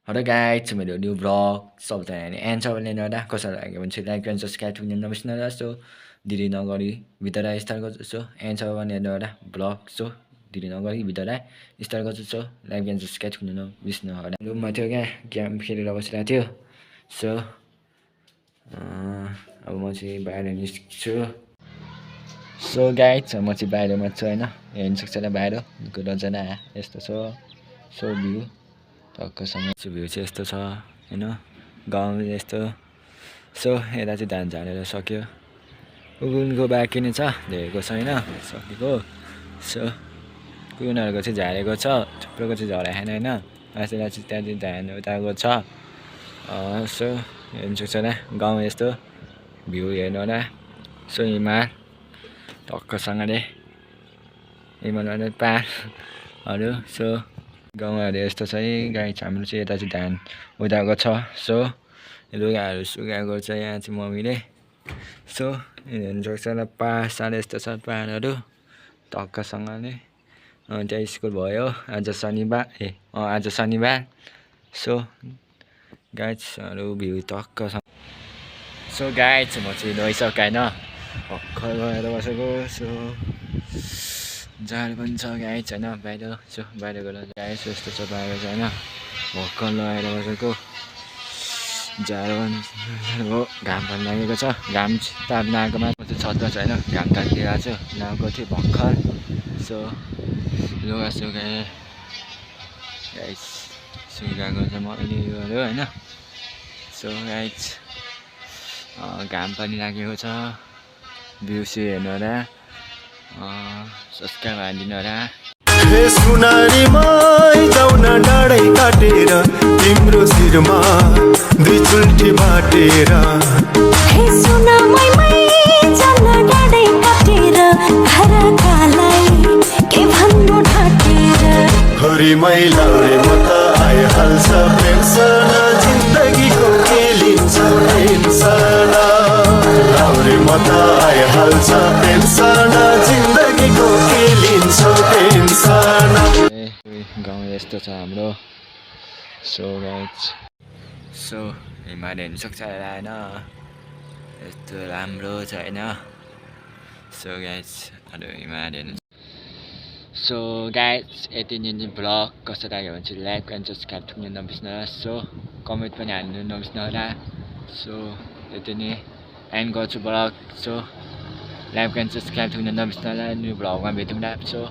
Hello guys, to my new vlog. सबैजनाले एन्सरले गर्दा कसैलाई लाग्यो भने चाहिँ लाइक एन्ड सब्सक्राइब गर्न नबिर्सनु सो ढिलो नगरी भित्र स्टार्ट गर्छु सो एन्सर गर्ने गर्दा भ्लग सो ढिलो नगरी भित्र स्टार्ट गर्छु सो लाइक एन्ड सब्सक्राइब गर्न नबिर्सनु होला रुममा थियो क्या गेम खेलेर बसिरहेको थियो सो अब म चाहिँ बाहिर निस्किन्छु सो गाइज म चाहिँ बाहिरमा छु होइन हेर्नु सक्छ होला बाहिरको नजारा यस्तो छ सो भ्यू टक्कसँग भ्यू चाहिँ यस्तो छ होइन गाउँ यस्तो सो यता चाहिँ धान झारेर सक्यो उनीहरूको बाँकी नै छ धेरैको छैन सकेको सो उनीहरूको चाहिँ झारेको छ थुप्रोको चाहिँ झराएन होइन लास्ट चाहिँ त्यहाँदेखि धान उताको छ सो हेर्नु सक्छ होला गाउँ यस्तो भ्यू हेर्नु होला सो हिमाल टक्कसँगले हिमालय पाहाडहरू सो गाउँहरू यस्तो छ है गाई हाम्रो चाहिँ यता चाहिँ धान उदाएको छ सो लुगाहरू सुकाएको छ यहाँ चाहिँ मम्मीले सो हेर्नु सक्छ होला पाहाड साह्रै यस्तो छ पाहाडहरू टक्कसँगले त्यहाँ स्कुल भयो आज शनिबार आज शनिबार सो गाइजहरू भ्यू टक्कसँग सो गाइज म चाहिँ नुहाइसकेन भर्खर गएर बसेको सो जाडो पनि छ गाइज होइन बाहिर सो बाहिर गएर गाइज यस्तो छ बाहिर चाहिँ होइन भर्खर लगाएर बसेको जाडो पनि हो घाम पनि लागेको छ घाम त अब नआएकोमा चाहिँ छतमा छ होइन घाम तातिरहेको छु नआएको थियो भर्खर सो लुगा सुकाएँ गाइज सुकाएको चाहिँ मैले गऱ्यो होइन सो गाइज घाम पनि लागेको छ भ्यू स्यू हेर्नु होला सब्सक्राइब हालिदिनु होला जाउन डाँडै काटेर तिम्रो शिरमा दुई चुल्ठी बाटेर हरि मैलाउरे म त आइहाल्छ पेन्सन जिन्दगीको के लिन्छ टेन्सन लाउरे म त आइहाल्छ पेन्सन जिन्दगीको के लिन्छ टेन्सन गाउँ यस्तो छ हाम्रो सो गाइज सो हिमाल हेर्नु सक्छ होला होइन यस्तो राम्रो छ होइन सो गाइज अरू हिमाल हेर्नु सो गाइज यति नै भ्लग कस्तो लाग्यो भने चाहिँ लाइक एन्ड सब्सक्राइब थुक्न नबिर्सनु होला सो कमेन्ट पनि हाल्नु नबिर्सनु होला सो यति नै एन्ड गर्छु vlog so like and subscribe थुक्न नबिर्सनु होला न्यू भ्लगमा भेटौँला सो